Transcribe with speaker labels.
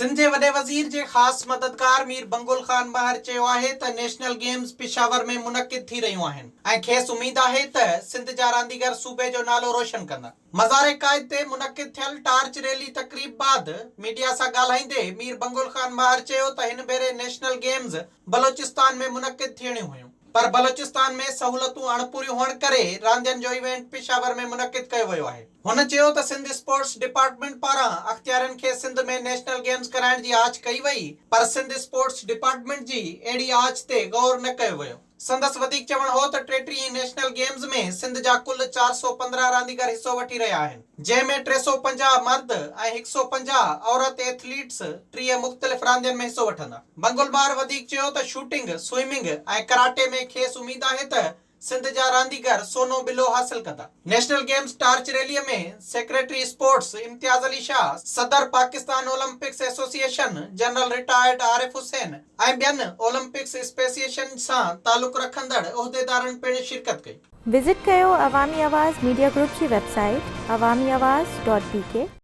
Speaker 1: سنڌ جي وڏي وزير جي خاص مددگار مير بنگل خان مهر چيو آهي ته نيشنل گيمز پشاور ۾ منعقد ٿي رهيون آهن ۽ کيس اميد آهي ته سنڌ جا رانديگر صوبي جو نالو روشن ڪندا. مزار قائد تي منعقد ٿيل ٽارچ ريلي تقريب بعد ميڊيا سان ڳالهائيندي مير بنگل خان مهر چيو ته هن ڀيري نيشنل گيمز بلوچستان ۾ منعقد ٿيڻيون هيون پر بلوچستان ۾ سهولتون اڻپوريون هئڻ ڪري راندين جو ايونٽ پشاور ۾ منعقد ڪيو ويو آهي. هن چيو ته سنڌ اسپورٽس ڊپارٽمينٽ پاران اختيارين کي سنڌ ۾ نيشنل گيمز ڪرائڻ جي آڇ ڪئي وئي پر سنڌ اسپورٽس ڊپارٽمينٽ جي اهڙي آڇ تي غور نه ڪيو ويو. سندس وڌيڪ چوڻ هو ته ٽيٽيهين نيشنل گيمز ۾ سنڌ جا ڪل 415 رانديگر حصو وٺي رهيا آهن جنهن ۾ 350 مرد ۽ 150 عورت ايٿليٽس 30 مختلف راندين ۾ حصو وٺندا. بنگل مار وڌيڪ چيو ته شوٽنگ، سوئمنگ ۽ ڪراٽي ۾ کيس اميد آهي ته سنڌ جا رانديگر سونو ٻلو حاصل ڪندا. National games torch rally ۾ secretary sports Imtiaz Ali Shah, صدر Pakistan Olympics association general retired Arif Hussain ۽ ٻين اولمپڪس اسپيسيئيشن سان تعلق رکندڙ عهديدارن پڻ شرڪت ڪئي.
Speaker 2: وزٽ ڪيو عوامي آواز ميڊيا گروپ جي website Awami Awaz dot B K.